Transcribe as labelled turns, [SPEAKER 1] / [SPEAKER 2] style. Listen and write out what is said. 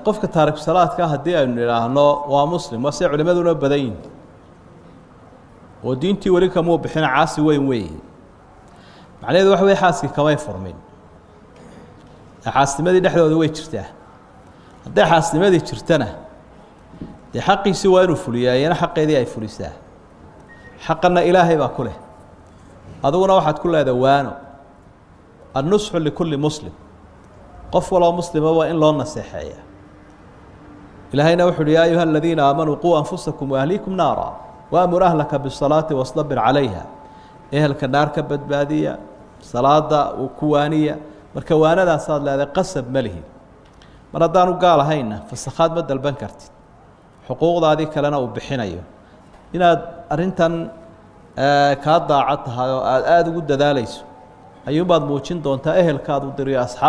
[SPEAKER 1] Qofka taariku salaadka haddii aynu idhaahno waa muslim, waa se culimaduna badan yihin oo diintii weli kamuu bixina, caasi weyn weeye. Macnaheedu waxa wey xaaskii kamay furmin, xaasnimadii dhexdooda way jirtaa. Hadday xaasnimadii jirtana dee xaqiisii waa inuu fuliyaa, iyana xaqeedii ay fulisaa. Xaqanna ilaahay baa ku leh, adiguna waxaad ku leedahay waano. Annusxu likulli muslim, qof waloo muslima waa in loo naseexeeya. Ilaahayna wuxu uhi: yaa ayuha aladiina aamanuu quu anfusakum waahliikum naara waamur ahlaka bisalaati wastabir calayha. Ehelka naar ka badbaadiya, salaada uu ku waaniya. Marka waanadaasaad leedahay, qasab ma lihi. Mar haddaanu gaal ahayna fasakhaad ma dalban kartid, xuquuqdaadii kalena uu bixinayo. Inaad arrintan kaa daacad tahay oo aada aada ugu dadaalayso ayuunbaad muujin doontaa ehelkaad u diriyo asxaab.